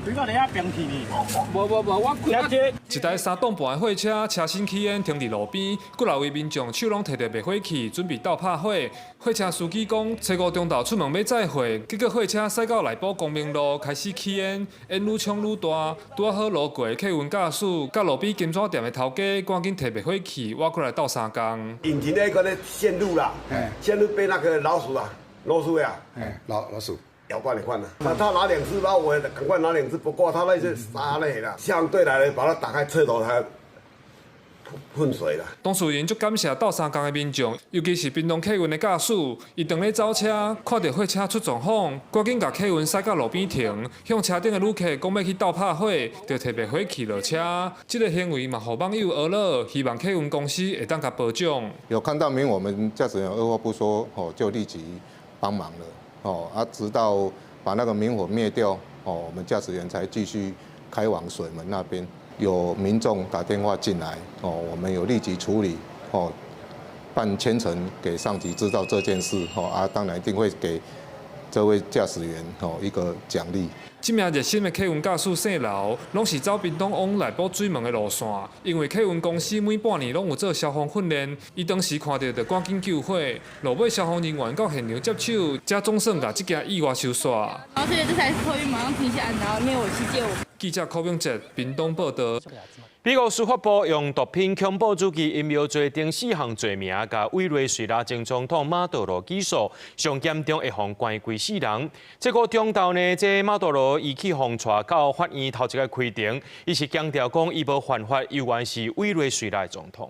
你講你遐平去呢？無無無，我開一台三棟半的貨車，車身起煙停佇路邊，幾若位民眾手攏提著滅火器，準備鬥拍火。貨車司機講，初五中晝出門欲載貨，結果貨車駛到內埔光明路開始起煙，煙愈衝愈大，拄仔好路過客運駕駛，佮路邊金紙店的頭家，趕緊提滅火器，倚過來鬥相共。引擎那個線路啦，線路被那個老鼠啊，老鼠呀，老鼠。咬斷一塊了，他拿兩隻，然後我趕快拿兩隻，不過他那是沙類啦，相對來把它打開車頭，它噴水啦。當事人足感謝鬥相共的民眾，尤其是屏東客運的駕駛，伊當咧走車，看著貨車出狀況，趕緊共客運駛到路邊停，向車頂的旅客講欲去鬥拍火，就提滅火器落車。這个行為嘛，予網友呵咾，希望客運公司會當共褒獎。有看到明，我們駕駛員二話不說，哦，就立即幫忙了。哦，啊，直到把那個明火滅掉，哦，我們駕駛員才繼續開往水門那邊。有民眾打電話進來，哦，我們有立即處理，哦，辦簽呈給上級知道這件事，哦，啊，當然一定會給這位駕駛員哦一個獎勵。這名熱心的客運駕駛姓劉，攏是走屏東往內埔水門的路線。因為客運公司每半年攏有做消防訓練，伊當時看著就趕緊救火。落尾消防人員到現場接手，才總算共這件意外收煞。然後所以這台客運馬上停下來，然後滅火器借我。記者柯永哲屏東報道。美國司法部用毒品恐怖主義陰謀罪等四項罪名，共委內瑞拉前總統馬杜羅起訴，上嚴重會予關規世人。這個中晝呢，這馬杜羅伊去予帶到法院頭一擺開庭，伊是強調講伊無犯法，猶原是委內瑞拉的總統。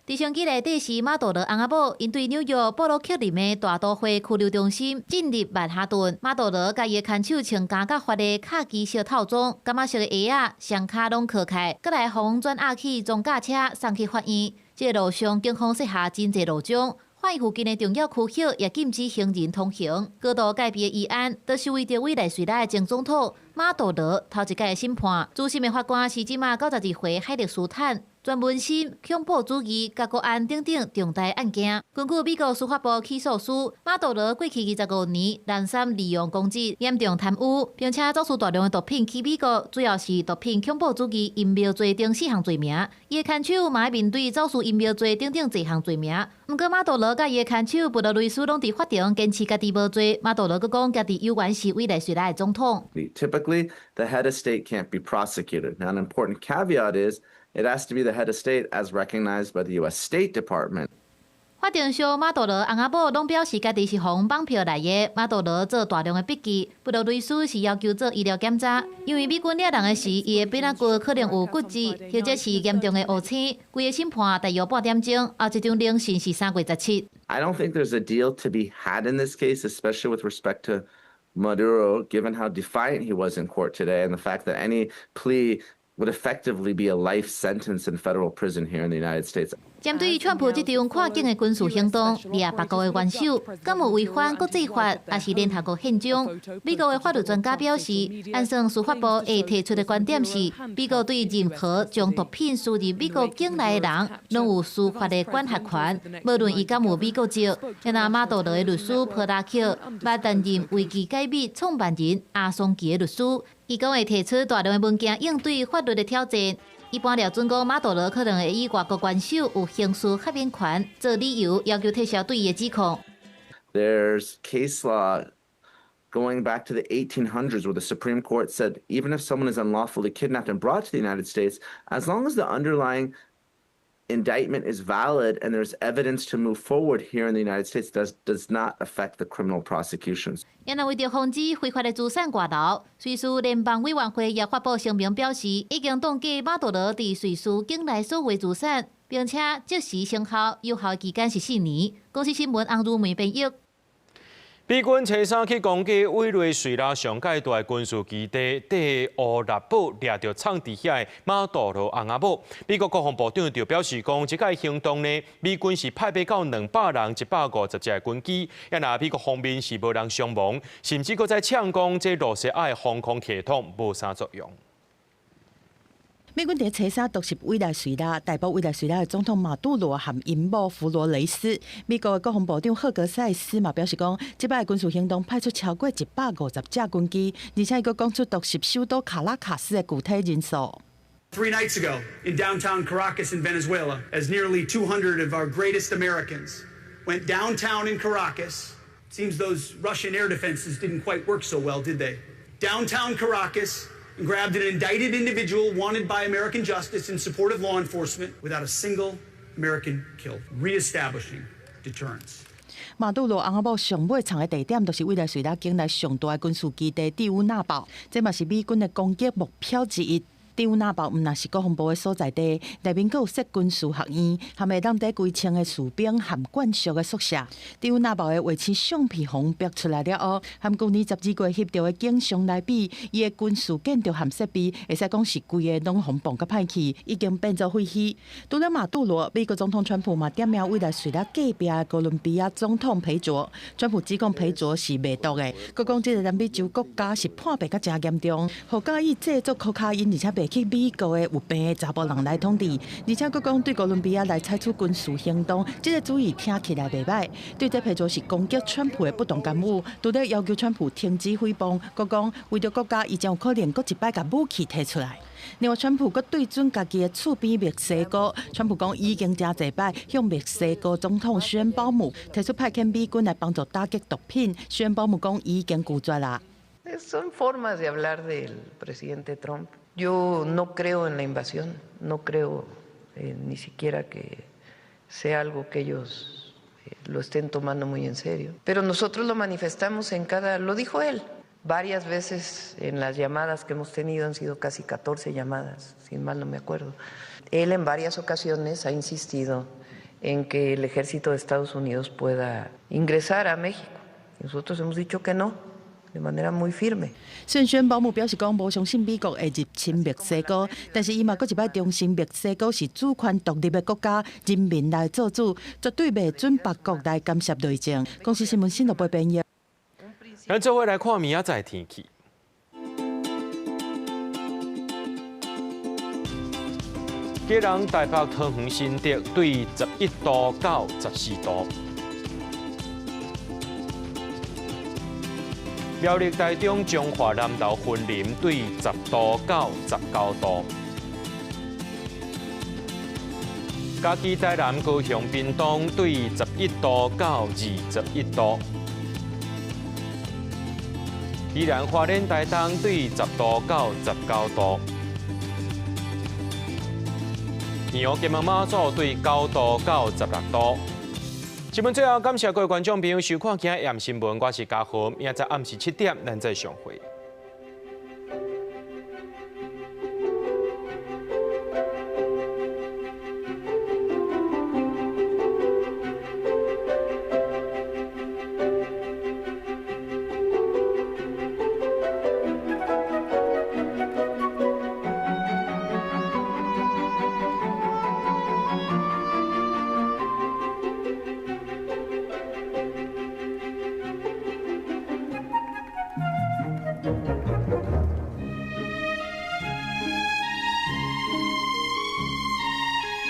直升機內底是馬杜羅翁仔某，𪜶對紐約布魯克林的大都會拘留中心進入曼哈頓。馬杜羅共伊的牽手穿加甲髮的卡其色套裝，柑仔色的鞋仔，雙跤攏囥開，閣來予轉押去裝甲車送去法院。這个路上警方設下真濟路障，法院附近的重要區域也禁止行人通行。高度戒備的疑案，就是為著委內瑞拉的前總統馬杜羅頭一擺的審判。主審的法官是這馬92歲海勒斯坦。專門審恐怖主義、佮國安等等重大案件。根據美國司法部起訴書，馬杜羅過去25年連三利用公職嚴重貪污，並且走私大量的毒品去美國，主要是毒品恐怖主義陰謀罪等四項罪名。伊的牽手嘛愛面對走私陰謀罪等等濟項罪名。毋過馬杜羅佮伊的牽手布羅雷斯攏佇法庭堅持家己無罪。馬杜羅閣講家己猶原是委內瑞拉的總統。 Typically, the head of state can't be prosecuted. Now, an important caveat is it has to be the head of state as recognized by the U.S. State Department. 法庭上，馬杜羅翁仔某攏表示家己是予綁票來的。馬杜羅做大量的筆記，布羅雷斯是要求做醫療檢查，因為美軍掠人的時，伊的背脊骨可能有骨折，或者是嚴重的烏青。規個審判大約半點鐘，後一場聆訊是3月17。 I don't think there's a deal to be had in this case, especially with respect to Maduro, given how defiant he was in court today and the fact that any plea Would effectively be a life sentence in federal prison here in the United States. 針對川普這場跨境的軍事行動，掠別國的元首，敢有違反國際法，抑是聯合國憲章？美國的法律專家表示，按算司法部會提出的觀點是，美國對任何將毒品輸入美國境內的人，攏有司法的管轄權，無論伊敢有美國籍。若馬杜羅的律師普拉克，捌擔任維基解密創辦人阿桑奇的律師，伊講會提出大量的文件應對法律的挑戰。一般料準講，馬杜羅可能會以外國元首有刑事豁免權做理由，要求撤銷對伊的指控。 There's case law going back to the 1800s where the Supreme Court said even if someone is unlawfully kidnapped and brought to the United States, as long as the underlying indictment is valid and there's evidence to move forward here in the United States, does not affect the criminal prosecutions. 也若為著防止非法的資產外流，瑞士聯邦委員會也發布聲明表示，已經凍結馬杜羅佇瑞士境內所有資產，並且即時生效，有效期間是4年。公視新聞洪如梅編譯。美軍初三去攻擊委內瑞拉上蓋大的軍事基地蒂烏納堡，掠著藏佇遐的馬杜羅翁仔某。美國國防部長就表示講，這個行動呢，美軍是派兵到200人、150隻軍機，也若美國方面是無人傷亡，甚至閣再嗆講這露西亞的防空系統無啥作用。美軍佇初三突襲委內瑞拉，逮捕委內瑞拉的總統馬杜羅和𪜶某弗羅雷斯。美國的國防部長赫格塞斯嘛表示講，這擺軍事行動派出超過150架軍機，而且伊閣講出突襲首都卡拉卡斯的具體人數。 Three nights ago, in downtown Caracas in Venezuela, as nearly 200 of our greatest Americans went downtown in Caracas, seems those Russian air defenses didn't quite work so well, did they? Downtown Caracas and grabbed an indicted individual wanted by American justice in support of law enforcement without a single American killed, reestablishing deterrence. 馬杜羅翁仔某上尾藏的地點，就是委內瑞拉境內上大的軍事基地蒂烏納堡，這嘛是美軍的攻擊目標之一。蒂烏納堡毋但是國防部的所在地，內面閣有設軍事學院，含會當佇幾千个士兵和眷屬的宿舍。蒂烏納堡的衛星相片予人爆出來了後，和舊年12月翕著的景象來比，伊的軍事建築和設備，會使講是規个攏予磅甲歹去，已經變做廢墟。除了馬杜羅，美國總統川普嘛點名委內瑞拉隔壁的哥倫比亞總統裴卓，川普指控裴卓是賣毒的，閣講這个南美洲國家是破病甲誠嚴重，予佮意製作可卡因，而且賣去美國的有病的查埔人來統治，而且閣講對哥倫比亞來採取軍事行動，這个主意聽起來袂䆀。對這裴卓是攻擊川普的不當干預，除了要求川普停止誹謗，閣講為著國家，伊真有可能閣一擺共武器提出來。另外，川普閣對準家己的厝邊墨西哥，川普講已經誠濟擺向墨西哥總統宣保姆提出派遣美軍來幫助打擊毒品，宣保姆講已經拒絕啦。 Son formas de hablar del presidente Trump. Yo no creo en la invasión, no creo ni siquiera que sea algo que ellos lo estén tomando muy en serio. Pero nosotros lo manifestamos en cada, lo dijo él, varias veces en las llamadas que hemos tenido, han sido casi 14 llamadas, si mal no me acuerdo. Él en varias ocasiones ha insistido en que el ejército de Estados Unidos pueda ingresar a México. Nosotros hemos dicho que no, de manera muy firme。雖然宣保姆表示講無相信美國會入侵墨西哥，但是伊嘛閣一擺重申墨西哥是主權獨立的國家，人民來做主，絕對袂准別國來干涉內政。公視新聞新聞部編譯。咱做伙來看明仔載天氣。基隆、台北、桃園、新竹對11度到14度。苗栗、台中、彰化、南投、雲林對10度到19度。嘉義、台南、高雄、屏東對11度到21度。宜蘭、花蓮、台東對10度到19度。宜蘭、金門、馬祖對9度到16度。新聞最後，感謝各位觀眾朋友收看今日的新聞，我是嘉豪，明仔載暗時7點，咱再相會。聞。